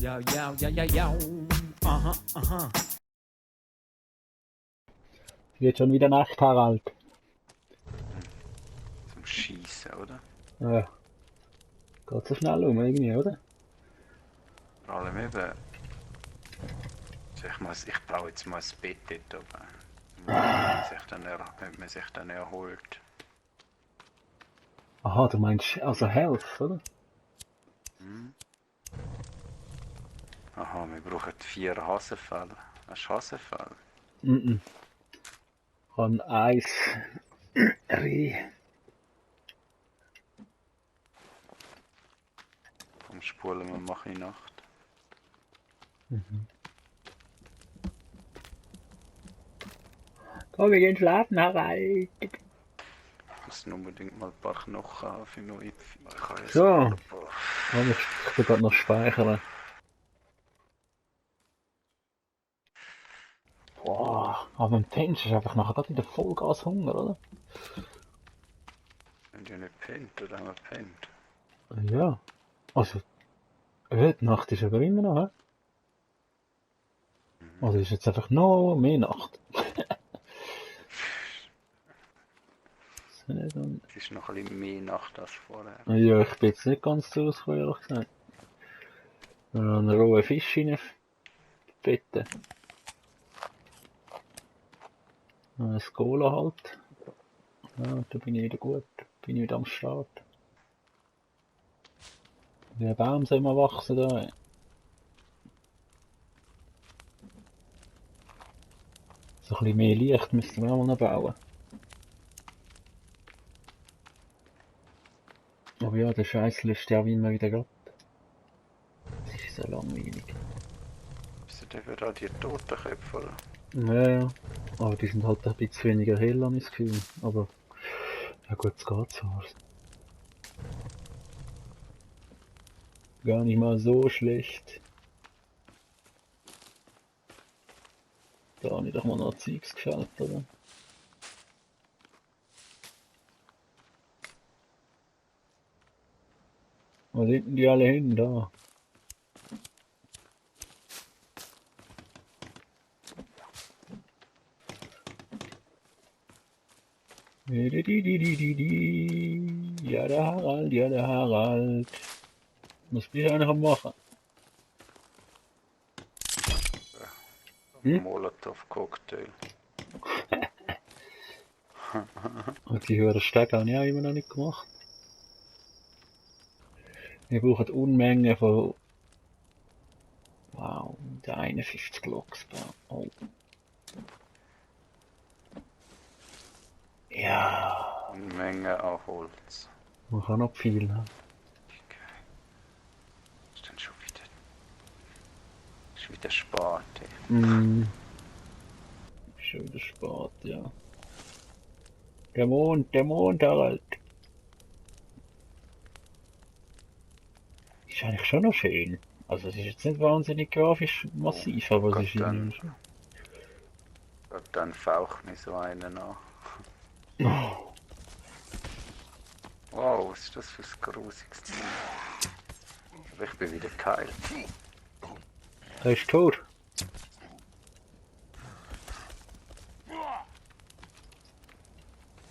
Ja, ja, ja, ja, ja. Aha, aha. Wird schon wieder Nacht, Harald. Zum Schießen, oder? Ja. Geht so schnell um irgendwie, oder? Vor allem eben. Also ich baue jetzt mal das Bett dort oben. Wenn man sich dann erholt. Aha, du meinst also Health, oder? Hm? Aha, wir brauchen 4 Hasenfälle. Hast du Hasenfälle? Mhm. Ich habe eins. Reh. Komm, spulen wir mal in Nacht. Komm, wir gehen schlafen, Harald. Ich muss unbedingt mal ein paar Knochen haben für neue Pfeile. Ich habe ja So. ein paar. Komm, ich tu gerade noch speichern. Boah, aber im Tennis ist einfach nachher gerade wieder Vollgas-Hunger, oder? Haben die nicht gepennt oder haben wir gepennt? Ja. Also, die Nacht ist aber immer noch, hä? Oder ist jetzt einfach noch mehr Nacht? So nicht an- Es ist noch ein bisschen mehr Nacht als vorher. Ja, ich bin jetzt nicht ganz zu rausgekommen, ehrlich gesagt. Einen rohen Fisch reinbeten. Ein Cola halt. Ja, da bin ich wieder gut. Bin ich wieder am Start. Wie ein Baum soll man wachsen da. So ein bisschen mehr Licht müssten wir auch mal noch bauen. Aber ja, der Scheiß löscht ja wie immer wieder ab. Das ist so langweilig. Sind eben da die Totenköpfe, oder? Ja, ja. Aber die sind halt ein bisschen weniger hell, habe ich das Gefühl. Aber, ja gut, es geht so. Gar nicht mal so schlecht. Da habe ich doch mal noch Zeugs gefällt, oder? Wo sind denn die alle hin? Da. Ja, der Harald, ja, der Harald. Was bist du eigentlich am machen? Hm? Molotov-Cocktail. Und die höheren Stege habe ich auch immer noch nicht gemacht. Wir brauchen Unmengen von... Wow, der 51 Loks. Oh. Ja, Eine Menge an Holz. man kann noch viel haben. Okay. Ist dann schon wieder. Ist wieder Sparte. Ist schon wieder spät, ja. Der Mond, Harald. Ist eigentlich schon noch schön. Also es ist jetzt nicht wahnsinnig grafisch massiv, aber es ist irgendwie schon. Dann faucht mir so einen an. Oh, Wow, was ist das für ein grusiges Ding? Aber ich bin wieder geheilt. er ist tot.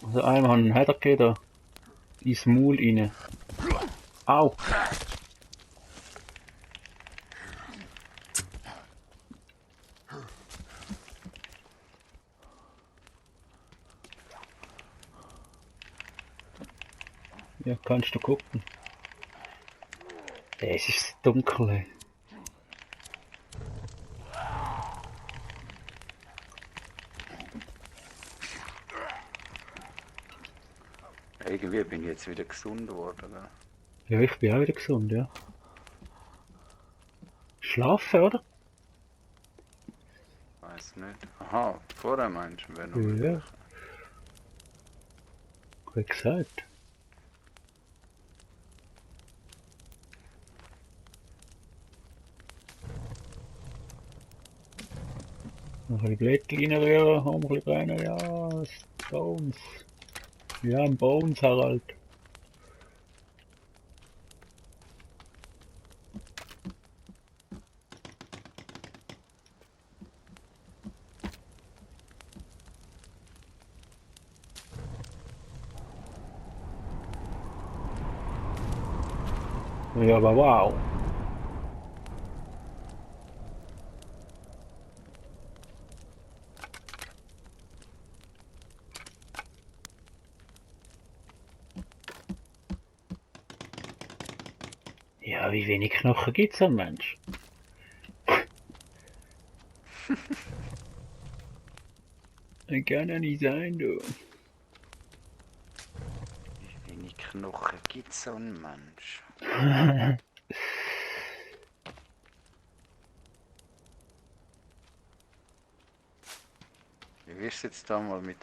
Also einmal hat einen Header gegeben, da ins Maul rein. Au! Ja, kannst du gucken. Es ist dunkel. Irgendwie bin ich jetzt wieder gesund geworden. Oder? Ja, ich bin auch wieder gesund, ja. Schlafen, oder? Weiß nicht. Aha, vorher meinst du, wenn noch Ja. möglich. Wie gesagt. Noch ein bisschen Blättchen reinrühren, haben wir ein bisschen rein, ja, Bones. Wir haben Bones, Harald. Ja, aber wow. Ja, wie wenig Knochen gibt's am Mensch? Kann ja nicht sein, du. Wie wenig Knochen gibt so ein Mensch? Wie wirst du jetzt da mal mit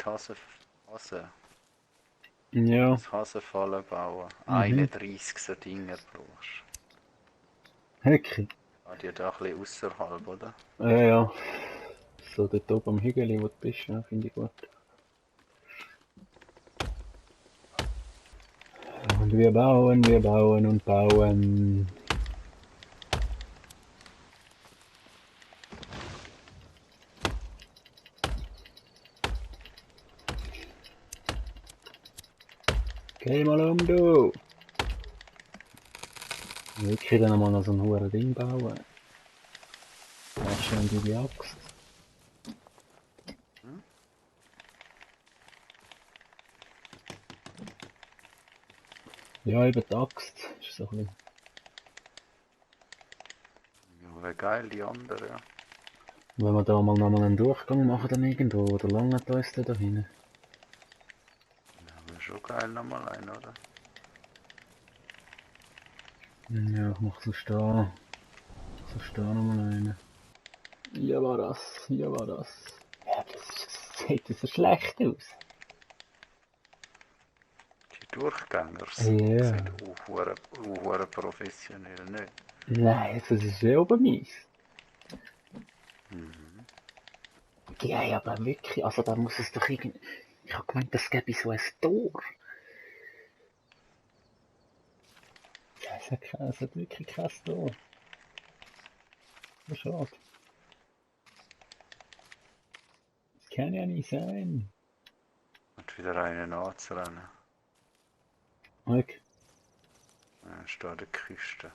Ja. Hasenfallen bauen? Mhm. 31 so Dinger brauchst Wirklich? du. Die da ein bisschen außerhalb, oder? Ja. So dort oben am Hügel, wo du bist, ja, finde ich gut. Und wir bauen und bauen. Geh mal um, du! Wirklich dann mal noch so ein hohes Ding bauen. Das ist schon die Axt. Hm? Ja, eben die Axt. Ist so ein bisschen... Ja, wäre geil, die andere, ja. Wenn wir da mal nochmal einen Durchgang machen dann irgendwo, oder langt uns der da hinten? Ja, wäre schon geil nochmal ein, oder? Ja, ich mach so stehen. So stehen nochmal einen. Hier war das, hier war das. Ja, das sieht so schlecht aus. Die Durchgänger Ja. sind auch professionell, nicht? Nein, das ist ja oben mies. Mhm. Ja, ja, aber wirklich, also da muss es doch irgendwie... Ich hab gemeint, das gäbe so ein Tor. Ja, es hat wirklich kein Tor. So schade. Das kann ja nicht sein. Und wieder einen anzurennen. Okay. Dann steht an der Küste.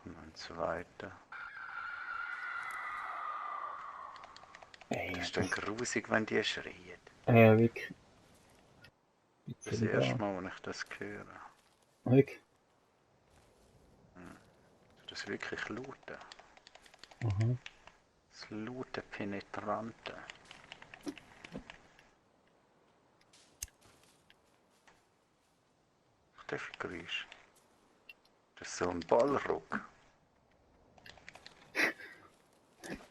Und einen zweiten. Ey, Das ist dann grusig, wenn die schreien. wirklich. Das erste Mal, wenn ich das höre. Okay. Das ist wirklich laute. Aha. Das laute Penetrante. Was ist das für Geräusch? Das ist so ein Ballrock.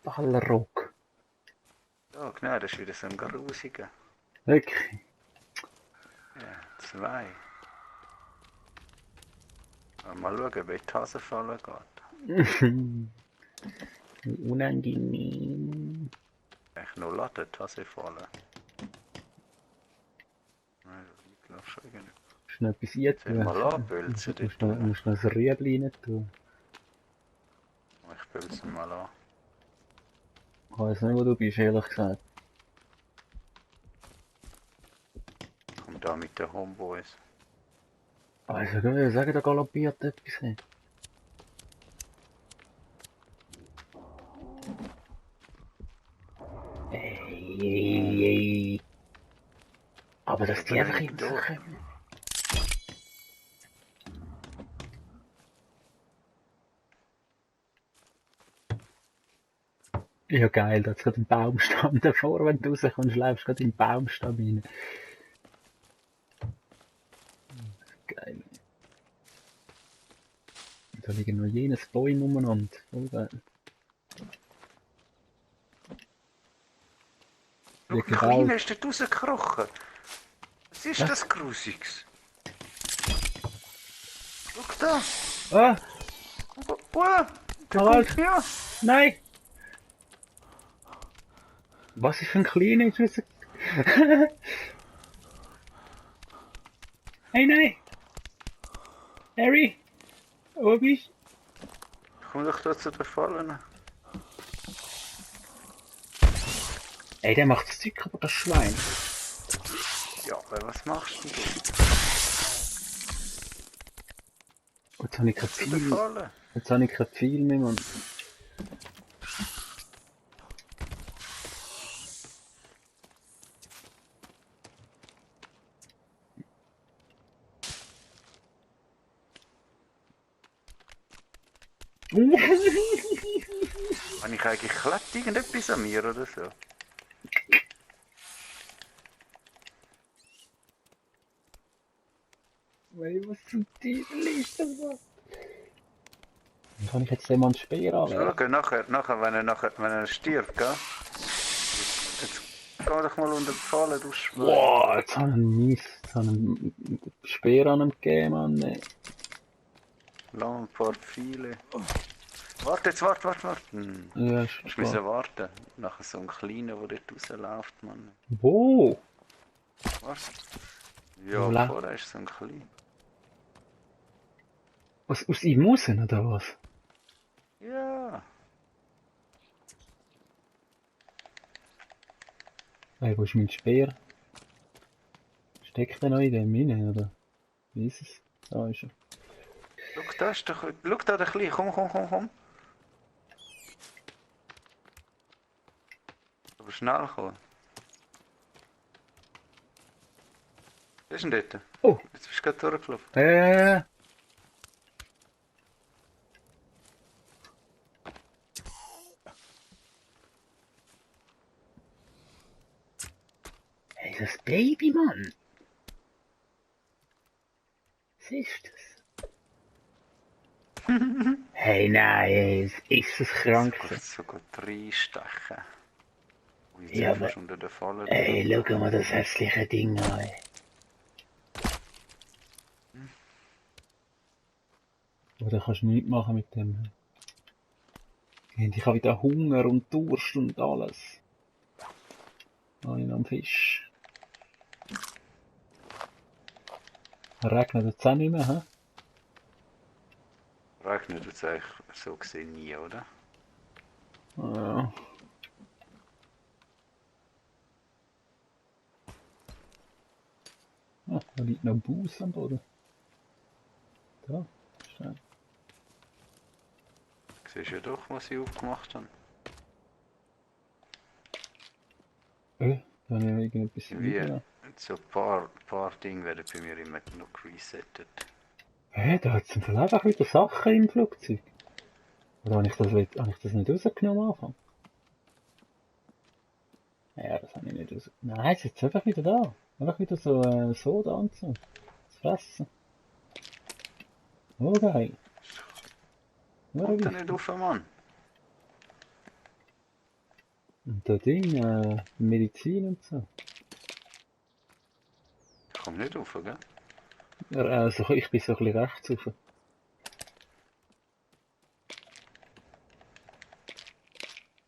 Ballrock. Ja, genau, das ist wieder so ein grusiger. Wirklich. Ja, zwei. Mal schauen, wie die Hasenfalle geht. Unangenehm. Echt noch laden, die Hasenfalle. Nein, ich glaube schon irgendwie. Musst du noch etwas reintun? Mal anpilzen Musst dort. noch ein Riebli rein tun. Ich pilze mal an. Ich weiss nicht, wo du bist, ehrlich gesagt. Komm da mit den Homeboys. Also, ich würde sagen, da galoppiert etwas nicht. Ey. Aber dass die einfach immer so kommen. Ja geil, da ist gerade ein Baumstamm davor, wenn du rauskommst, läufst du gerade in den Baumstamm rein. Geil. Da liegen noch jenes Bäume umeinander. Voll geil. Schau, Wie wie klein gebaut. ist dort rausgekrochen. Was ist Was? das Grusiges? Schau da. Ah! Wow, der Harald. kommt mir an. Nein! Was ist für ein kleiner? Hey, nein! Harry! Wo bist du? Komm doch da zu den Fallen. Ey, der macht das Zeug kaputt, das Schwein. Ja, aber was machst denn du? Jetzt habe ich kein Zu der Pfeil. Falle. Jetzt habe ich kein Pfeil mehr, Mann. Habe ich eigentlich klebt irgendetwas an mir oder so? Was zum Teufel ist das, Mann? Wie kann ich jetzt den Mann Speer anwerfen? Schau, wenn er stirbt, gell? Jetzt geh doch mal unter die Falle, du Schwein. Wow, jetzt habe ich einen Speer an ihm gegeben, Mann. Nee. Lang ein paar Pfeile. Warte, jetzt warte. Ja, Ich muss warten. Nachher so ein kleiner, der dort rausläuft, Mann. Wo? Was? Wo Ja, läuft- vorher ist so ein kleiner. Was, aus ihm raus, oder was? Ja. Hey, wo ist mein Speer? Steckt der noch in dem rein, oder? Wie ist es? Da ist er. Schau da, der Kleine. Komm. Aber schnell kommen. Wer ist denn dort? Oh! Jetzt bist du gerade durchgelaufen. Hey, das Baby, Mann! Was ist das? Hey, nein, ist das krank? Sogar reinstechen. Ui, jetzt Ja, sind wir aber- schon unter der Falle. Ey, schau mal das hässliche Ding an, ey. Aber da kannst du nichts machen mit dem. Und ich habe wieder Hunger und Durst und alles. Ich noch einen Fisch. Regnet jetzt auch nicht mehr, hä? Regnet jetzt eigentlich so gesehen nie, oder? Ja. Ah, da liegt noch ein Bus am Boden. Da, Stein. Siehst du ja doch, was ich aufgemacht habe. Da habe ich irgendetwas Wie wieder. so ein paar Dinge werden bei mir immer noch resettet. Da hat es im Fall einfach wieder Sachen im Flugzeug. Oder habe ich das nicht rausgenommen am Anfang? Ja, das habe ich nicht raus... Nein, es ist jetzt einfach wieder da. Einfach wieder so Soda und so. Das Fressen. Oh, geil. Kommt er nicht auf, Mann? Und da Ding, Medizin und so. Ich komm nicht auf, gell? Ja, also ich bin so ein bisschen rechts rauf.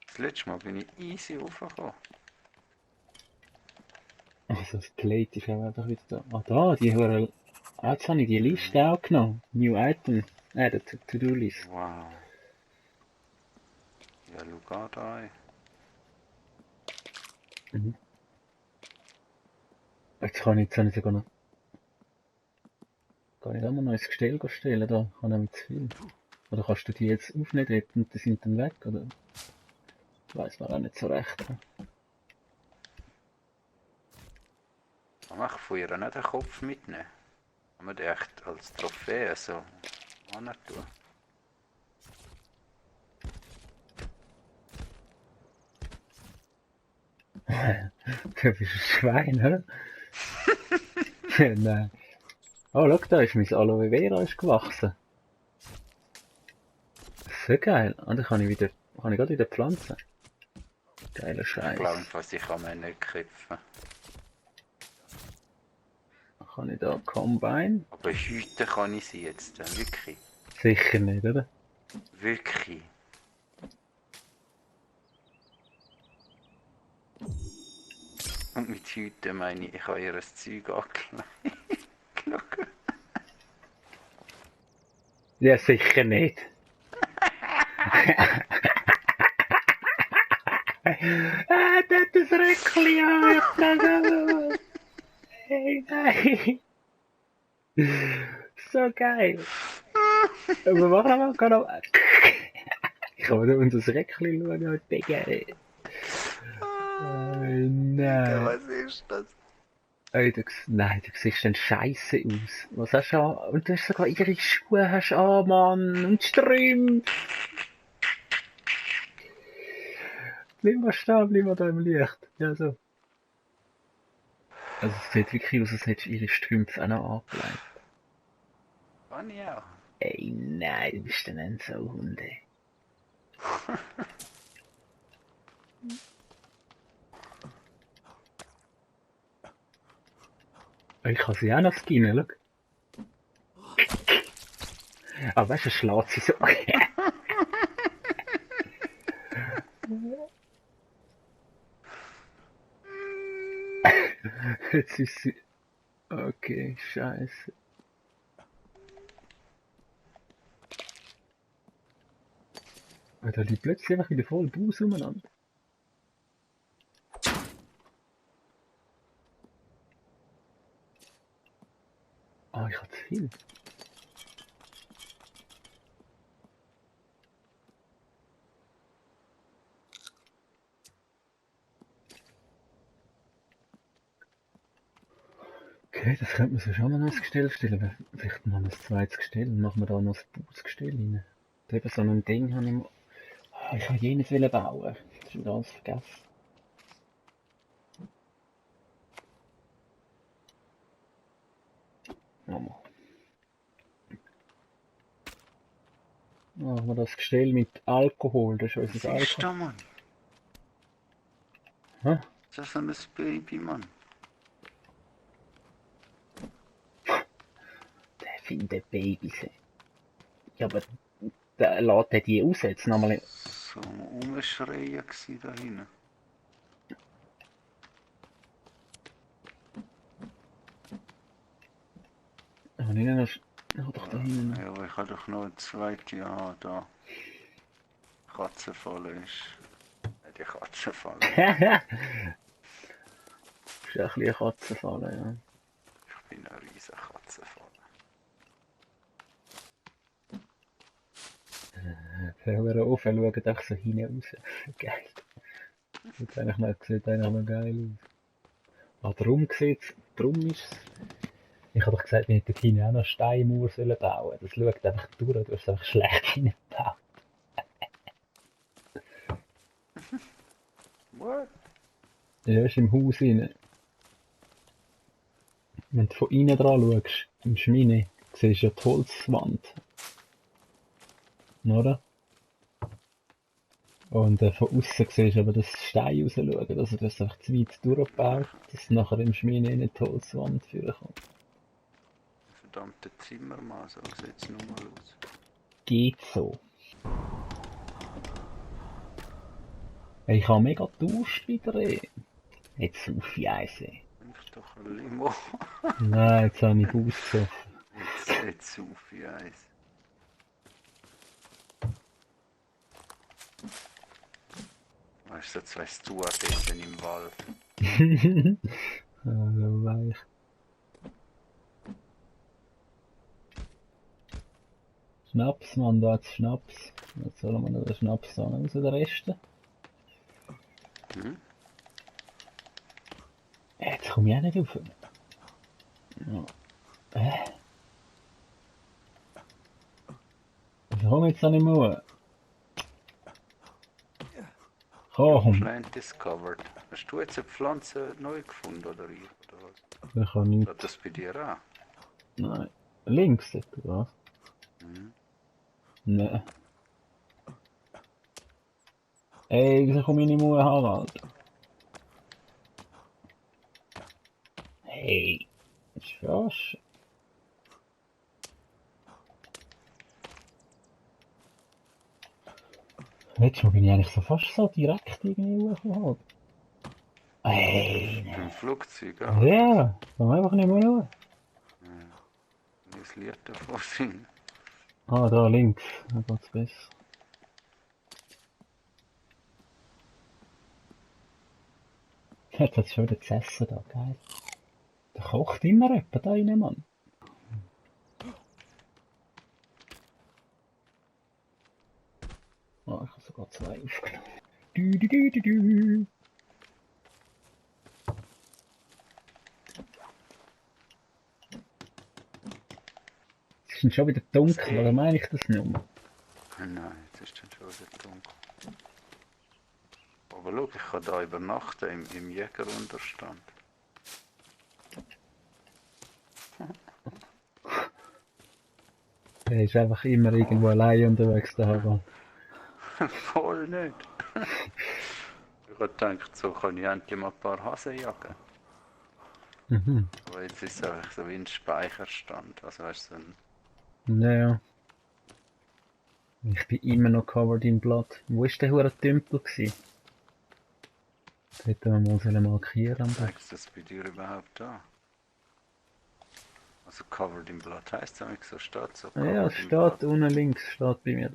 Das letzte Mal bin ich easy raufgekommen. Also das Plate ist auch einfach wieder da. Ah, da, die hören... Ah, jetzt habe ich die Liste auch genommen. New Item. Der To-Do-List. Wow. Ja, schau da ein. Jetzt habe ich sogar noch... Kann ich auch mal noch ins Gestell stellen, da? Ich habe nämlich zu viel. Oder kannst du die jetzt aufnehmen dort und die sind dann weg, oder? Ich weiss noch auch nicht so recht. Kann man von ihr nicht den Kopf mitnehmen? Kann man den echt als Trophäe so tun? Du bist ein Schwein, hä? Nein. Oh, schau, da ist mein Aloe Vera ist gewachsen. So geil. Und dann kann ich gerade wieder pflanzen. Geiler Ich Scheiß. glaube, fast ich kann mir nicht köpfen. Dann kann ich da Combine? Aber heute kann ich sie jetzt, wirklich. Sicher nicht, oder? Wirklich. Und mit heute meine ich habe ihr ein Zeug angelegt. Ja, sicher nicht. Das hat das Röckli an. Hey, nein. So geil. Aber mach noch mal, kann noch. Ich kann mal unter das Räckchen schauen und denken, nein. Was ist das? Ey, nein, du siehst dann scheiße aus. Was hast du an? Und du hast sogar ihre Schuhe hast du an, Mann. Und Strümpfe. Bleib mal stehen, bleib mal da im Licht. Ja, so. Also es sieht wirklich aus, als hättest du ihre Strümpfe auch noch angelegt. Kann ich auch. Ey, nein, du bist dann ein Sauhund, ey. Ich kann sie auch noch skinnen, schau. Aber weißt du, schlägt sie so. Jetzt ist sie... Okay, scheiße. Da liegt plötzlich einfach wieder voll Bus umeinander. Ah, ich hab zu viel. Okay, das könnte man sich schon mal noch ins Gestell stellen. Vielleicht mal ein zweites Gestell und machen wir da noch ein Busgestell rein. Da eben so ein Ding habe ich mal... Ah, ich wollte jenes bauen. Das ist wieder alles vergessen. Nochmal. Machen wir das Gestell mit Alkohol, das ist unser Was ist Alkohol. da, Mann? Hä? Ist das so ein Baby, Mann? Der findet Babys. Ja, aber der lässt er die raus jetzt nochmal. So am Umschreien gsi da hinten. Aber nicht noch... Oh, doch da hinten. Ja, aber ich habe doch noch eine zweite da. Katzenfalle ist. Die Katzenfalle. Ist ja ein bisschen eine Katzenfalle, ja. Ich bin eine riesige Katzenfalle. Hör auf, schaut einfach so hinaus. Geil. Sieht eigentlich noch geil aus. Ah, darum ist es... Ich habe doch gesagt, wir hätten hinten auch noch eine Steinmauer bauen sollen. Das schaut einfach durch, du hast es einfach schlecht hingebaut. What? Ja, ist im Haus rein. Wenn du von innen dran schaust, im Schmine, siehst du ja die Holzwand. Oder? Und von außen siehst du aber das Stein raus schauen. Also das ist einfach zu weit durchgebaut, dass nachher im Schmine nicht die Holzwand vorkommt. Verdammte Zimmermann, so sieht es nun mal aus. Geht so. Hey, ich habe mega Durst wieder, ey. Jetzt auf die Eis, ey. Nimmst doch ein Limo. Nein, jetzt habe ich ausgesoffen. Jetzt auf wie Eis. Weißt du, so zwei Stewardessen im Wald. Also weich. Schnaps, Mann, da hat's Schnaps. Jetzt sollen wir noch den Schnaps da raus, den Rest. Hm? Jetzt komme ich auch nicht rauf. Ja. Ich komme jetzt auch nicht mehr. Komm, Plant discovered. Hast du jetzt eine Pflanze neu gefunden oder ich? Oder was? ich kann nicht. Geht das bei dir an? Nein. Links, oder was? Mhm. Nein. Ey, wieso komme ich nicht mehr, Harald? Hey, ist fast. Letztes Mal bin ich eigentlich so fast so direkt irgendwie hochgeholt. Hey, Im Flugzeug, ja, komm einfach nicht mehr hoch. Das Lied davor singen. Ah, da links, da geht's besser. Jetzt hat's schon wieder zu essen da, geil. Da kocht immer jemand da rein, Mann. Ah, ich habe sogar 2 aufgenommen. Du. Es ist schon wieder dunkel, oder meine ich das nicht mehr? Nein, jetzt ist dann schon wieder dunkel. Aber schau, ich kann da übernachten im Jägerunterstand. Er ist einfach immer irgendwo allein unterwegs da. Aber Voll nicht. Ich habe gedacht, so kann ich endlich mal ein paar Hasen jagen. mhm. Aber jetzt ist es einfach so wie ein Speicherstand. Also weißt du, so ein... Ja. Ich bin immer noch covered in Blood. Wo war der hure Tümpel gsi? Das hätten wir mal markieren am besten. Zeigst du das bei dir überhaupt da? Also covered in blood heisst es so, steht so Ja, es covered in steht blood. unten links, steht bei mir.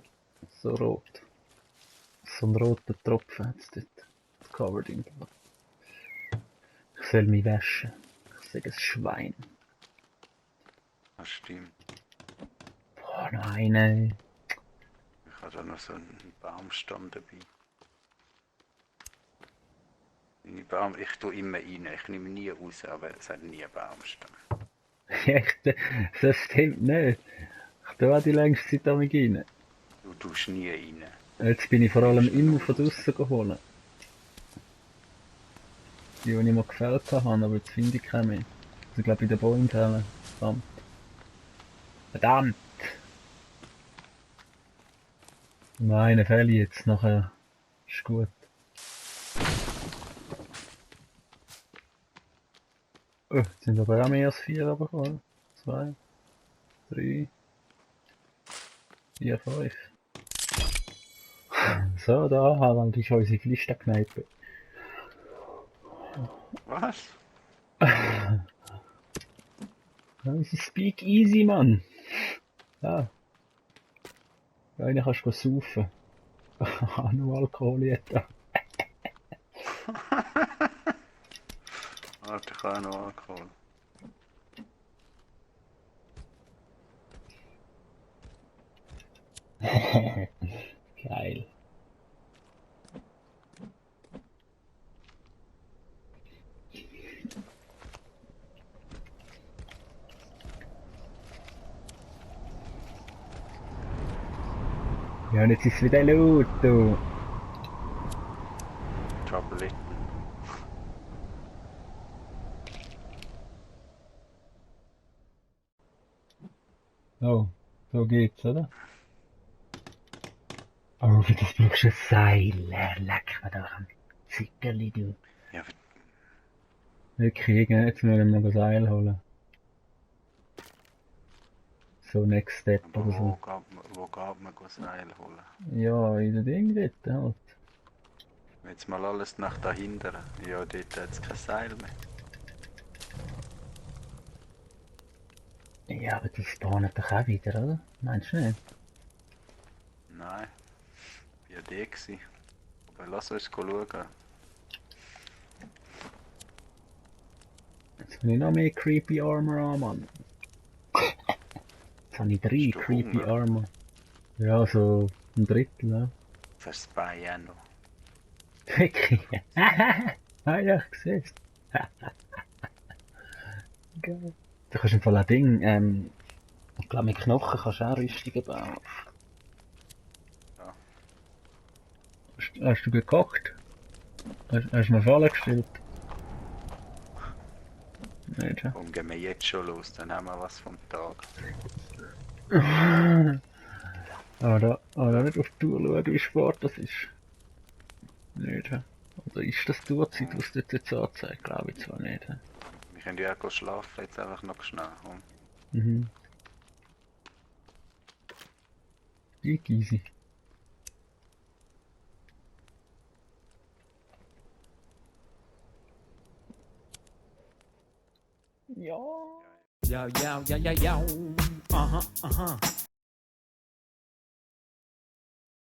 So rot. So ein roter Tropfen hat es dort. Covered in Blood. Ich soll mich waschen. Ich sage ein Schwein. Das stimmt. Boah, nein, ey. Ich habe da noch so einen Baumstamm dabei. Ich tue immer rein, ich nehme nie raus, aber es hat nie einen Baumstamm. Echt? Das stimmt nicht. Ich tue auch die längste Zeit damit rein. Du tust nie rein. Jetzt bin ich vor allem immer von draussen geholt. Die ich mir gefällt habe, aber jetzt finde ich keine mehr. Also, glaube ich, in den Bäumen drin. Verdammt. Verdammt! Nein, fehle jetzt. Nachher ist gut. Oh, jetzt sind aber auch mehr als 4 runtergekommen. 2, 3, 4, 5. So, da, Harald, ist unsere Flisterkneipe. Was? Das ist Speak Easy, Mann. Ja. Einer kannst du saufen. Nur Alkohol jetzt. Warte, ich habe auch noch Alkohol. Geil. Ja, und jetzt ist es wieder laut, du. Trouble it. Oh, so geht's, oder? Oh, für das brauchst du ein Seil. Leck mir doch am Zickerli, du. Ja, Wirklich, jetzt müssen wir noch ein Seil holen. So, next step aber oder so. wo geht man Seil holen? Ja, in der Ding dort halt. Jetzt mal alles nach dahinter. Ja, dort hat es kein Seil mehr. Ja, aber die spawnen doch auch wieder, oder? Meinst du nicht? Nein. Ich war ja der. Aber lass uns schauen. Jetzt will ich noch mehr Creepy Armor an, Mann. Jetzt habe ich 3 Hast du Creepy Hunger? Armor. Ja, so ein Drittel, ne? Das ist das Bein auch noch. Wirklich? Ah ja, ich sehe es. Geil. Du kannst im Fall ein Ding, ich glaube mit Knochen kannst du auch Rüstungen bauen. Ja. Hast du gekocht? Hast du mir Fallen gestellt? Nicht, ja? Komm, gehen wir jetzt schon los, dann haben wir was vom Tag. Aber nicht auf die Tour schauen, wie spät das ist. Nicht, ja? Oder ist das die Uhrzeit, was dort jetzt anzeigt? Glaube ich zwar nicht. Ja? Wir können ja auch schlafen, jetzt einfach noch schnell. Komm. Mhm. Easy. Ja. Yo, yo, yo, yo, yo. Uh-huh, uh-huh.